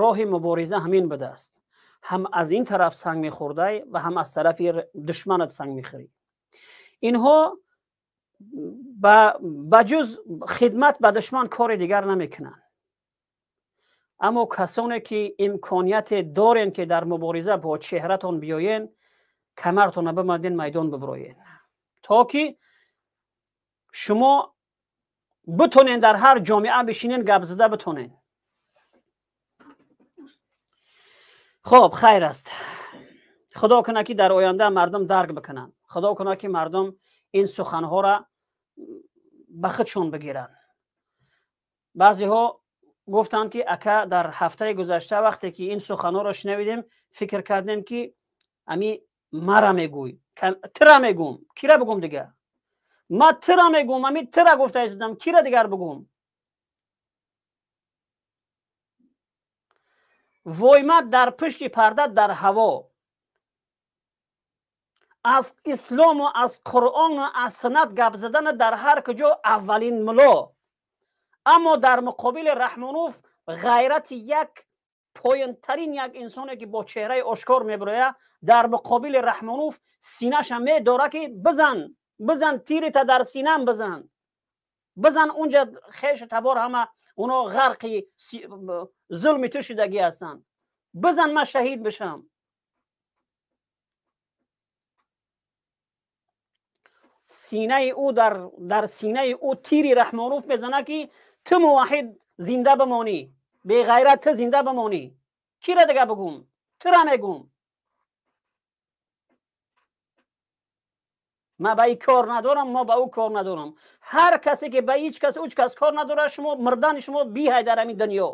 Роҳи мубориза ҳамин будааст. Ҳам аз ин тараф санг мехӯрдай ва ҳам аз тарафи душманат санг мехӯрӣ. Инҳо ба ҷуз хидмат ба душман кори дигар намекунанд. Аммо касоне ки имконияте дорен, ки дар мубориза бо чеҳратон биёен, камартонро биманден, майдон биброен, то ки шумо битонен дар ҳар ҷомеа бишинен, гап зада битонен. Хоб, хайр аст. Худо кунад, ки дар оянда мардум дарк бикунанд. Худо кунад, ки мардум ин суханҳоро ба худшон бигиранд. Баъзеҳо гуфтанд, ки ака, дар ҳафтаи гузашта вақте ки ин суханҳоро шунавидем, фикр кардем, ки ами мара мегӯй. Тира мегӯм, кира бигӯм дига? Ма тира мегӯм, ами тира гуфта истодам, кира дигар бигӯм? Войма дар пушти парда, дар ҳаво аз ислому аз Қуръону аз суннат гап задана дар ҳар куҷо аввалин муло, аммо дар муқобили Раҳмонов ғайрати як поёнтарин як инсоне, ки бо чеҳраи ошкор мебирояд, дар муқобили Раҳмонов синаша медора, ки бизан, бизан, тирита дар синам бизан, бизан, унҷа хешу табор ҳама оно ғарқи зулми ту шудагӣ ҳастанд, бизан, ман шаҳид бишам. Синаи ӯ дар синаи ӯ тири Раҳмонов мезана, ки ту муваҳид зинда бимонӣ, беғайрат, ту зинда бимонӣ. Кира дига бигӯм? Тура мегӯм. Ман ба ин кор надорам, мо ба ӯ кор надорам. Ҳар касе ки ба ҳеҷ кас, ҳеҷ кас кор надорад, шумо мурдани шумо биҳай дар ҳамин дунё.